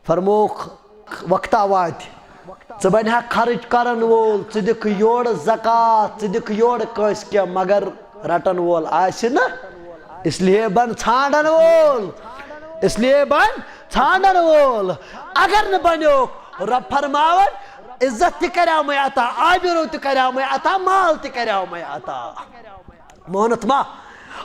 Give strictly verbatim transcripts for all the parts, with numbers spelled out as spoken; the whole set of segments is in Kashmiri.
فرمووُکھ، وقتہ واتہِ، ژٕ بنہِ ہا خرٕچ کرن وول، ژٕ دِکھ یورٕ زکوٰۃ، ژٕ دِکھ یورٕ کٲنٛسہِ کینٛہہ، مگر رٹن وول آسہِ نہٕ، اس لیے بن ژھانڈن وول، اس لیے بن ژھانڈن وول۔ اگر نہٕ بنیوکھ، رب فرماوان، عزت تہِ کریٛامے عطا، آبرو تہِ کریٛامے عطا، مال تہِ کریٛامے عطا۔ مونتھ ما؟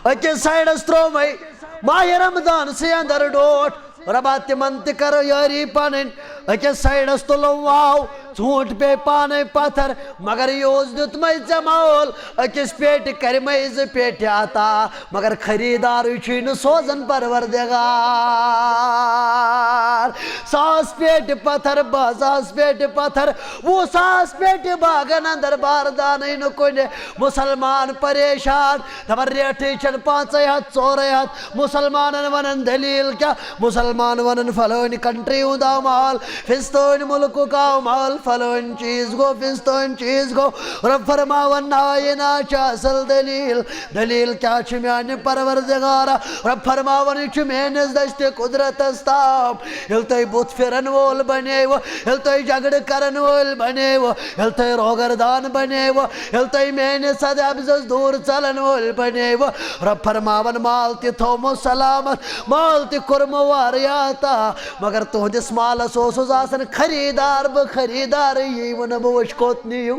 أکِس سایڈس تروومے ماہِ رمضان سٕے اندر ڈوٹھ، ربا تِمن تہِ کرو یٲری پنٕنۍ۔ أکِس سایڈس تُلو واو، ژوٗنٹھ پیٚیہِ پانے پتھر، مگر یہِ اوس دیُتمے ژےٚ مول۔ أکِس پیٹہِ کرِمے زٕ پیٹہِ عطا، مگر خریدارٕے چھُے نہٕ سوزان پروردگار۔ ساس پیٹہِ پتھر، باہ ساس پیٹہِ پتھر، وُہ ساس پیٹہِ باغن اندر، باردانٕے نہٕ کُنہِ۔ مسلمان پریشان، دپان ریٹھٕے چھنہٕ پانٛژے ہتھ، ژورے ہتھ۔ مسلمانن ونان دلیل کیٛاہ؟ مسلمان ونان فلٲنۍ کنٹری ہُنٛد آو مال، فستٲنۍ ملکُک آو مال، فلٲنۍ چیٖز گوٚو، فستٲنۍ چیٖز گوٚو۔ رب فرماوان، نا، یہِ نا چھِ اصل دلیل۔ دلیل کیٛاہ چھِ میانہِ پروردگارا؟ رب فرماوان، یہِ چھُ میٲنِس دستِ قدرتس تام۔ ییٚلہِ تُہۍ بُتھ پھِرن وول بنیوٕ، ییٚلہِ تُہۍ جھگڑٕ کرن وٲلۍ بنیوٕ، ییٚلہِ تُہۍ روگردان بنیوٕ، ییٚلہِ تُہۍ میٲنِس ادبس دوٗر ژلن وٲلۍ بنیوٕ، رب فرماوان، مال تہِ تھومو سلامت، مال تہِ کوٚرمو واریاہ عطا، مگر تُہنٛدِس مالس اوسُس آسان خریدار، بہٕ خریدارٕے یی وُنہٕ بہٕ وٕچھ کوٚت نِیِو۔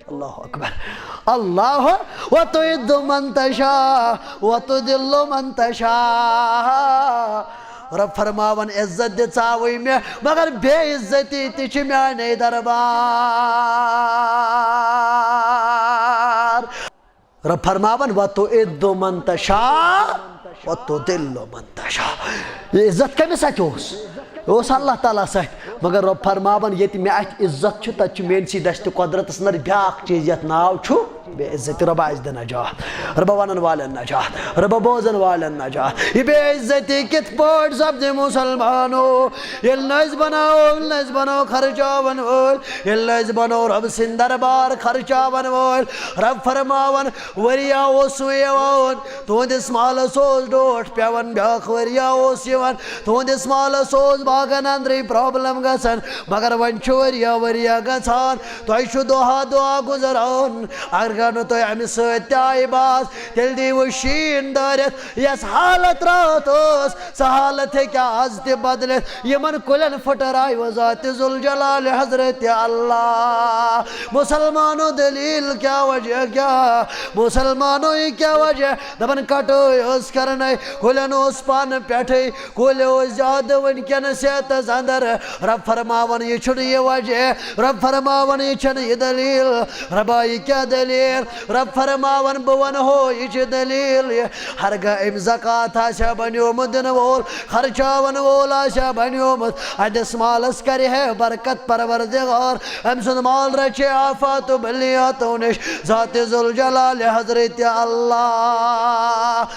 اللہ اکبر۔ اللہ، وتعز من تشاء وتذل من تشاء۔ رب فرماوان، عزت دِژاوٕے مےٚ، مگر بے عزتی تہِ چھِ میانے دربار۔ رب فرماوان، وتعز من تشاء وتذل من تشاء۔ یہِ عزت کٔمِس اَتھِ اوس؟ یہِ اوس اللہ تعالیٰ ہس اَتھِ۔ مگر رب فرماوان، ییٚتہِ مےٚ اَتھِ عزت چھُ، تَتہِ چھُ میٲنسٕے دستِ قۄدرتس اندر بیٛاکھ چیٖز، یتھ ناو چھُ بے عزتی۔ رب آسہِ دِ نجات، رب ونن والٮ۪ن نجات، رب بوزن والٮ۪ن نجات۔ یہِ بے عزتی کِتھ پٲٹھۍ سپدِ مسلمانو؟ ییٚلہِ نہٕ أسۍ بناوو، ییٚلہِ نہٕ أسۍ بنو خرچاون وٲلۍ، ییٚلہِ نہٕ أسۍ بنو رب سٕنٛدۍ دربار خرچاون وٲلۍ۔ رب فرماوان، ؤریا اوس سُہ یِوان، تُہنٛدِس مالس اوس ڈوٹھ پٮ۪وان، بیٛاکھ ؤریا اوس یِوان، تُہنٛدِس مالس اوس باغن اندرٕے پرابلم گژھان، مگر وۄنۍ چھُ ؤریا ؤریا گژھان، تۄہہِ چھُ دۄہا دۄہا گُزران۔ اگر نہٕ تۄہہِ امہِ سۭتۍ تہِ آیہِ باز، تیٚلہِ دِیِو شیٖن دٲرِتھ۔ یۄس حالت راتھ ٲس، سۄ حالت ہیٚکیٛاہ از تہِ بدلِتھ؟ یِمن کُلٮ۪ن پھٕٹرایہِ وۄنۍ ذاتِ ذوالجلال حضرت اللہ۔ مسلمانو، دلیل کیٛاہ، وجہ کیٛاہ؟ مسلمانو، یہِ کیٛاہ وجہ؟ دپان کٹٲے ٲس کرنے، کُلٮ۪ن اوس پن پٮ۪ٹھے، کُلۍ ٲسۍ زیادٕ وٕنکیٚنس صحتس اندر۔ رب فرماوان، یہِ چھُنہٕ یہِ وجہ۔ رب فرماوان، یہِ چھَنہٕ یہِ دلیل۔ ربا، یہِ کیٛاہ دلیل؟ رب فرماوان، بہٕ ونہو، یہِ چھِ دلیل یہِ۔ ہرگاہ أمۍ زکوٰۃ آسہِ ہا بنیومُت دِنہٕ وول، خرچاون وول آسہِ ہا بنیومُت، اَتِس مالس کرِ ہے برکت پروردگار، أمۍ سُنٛد مال رچہِ آفات و بلیاتو نِش ذاتِ ذوالجلال حضرت اللہ۔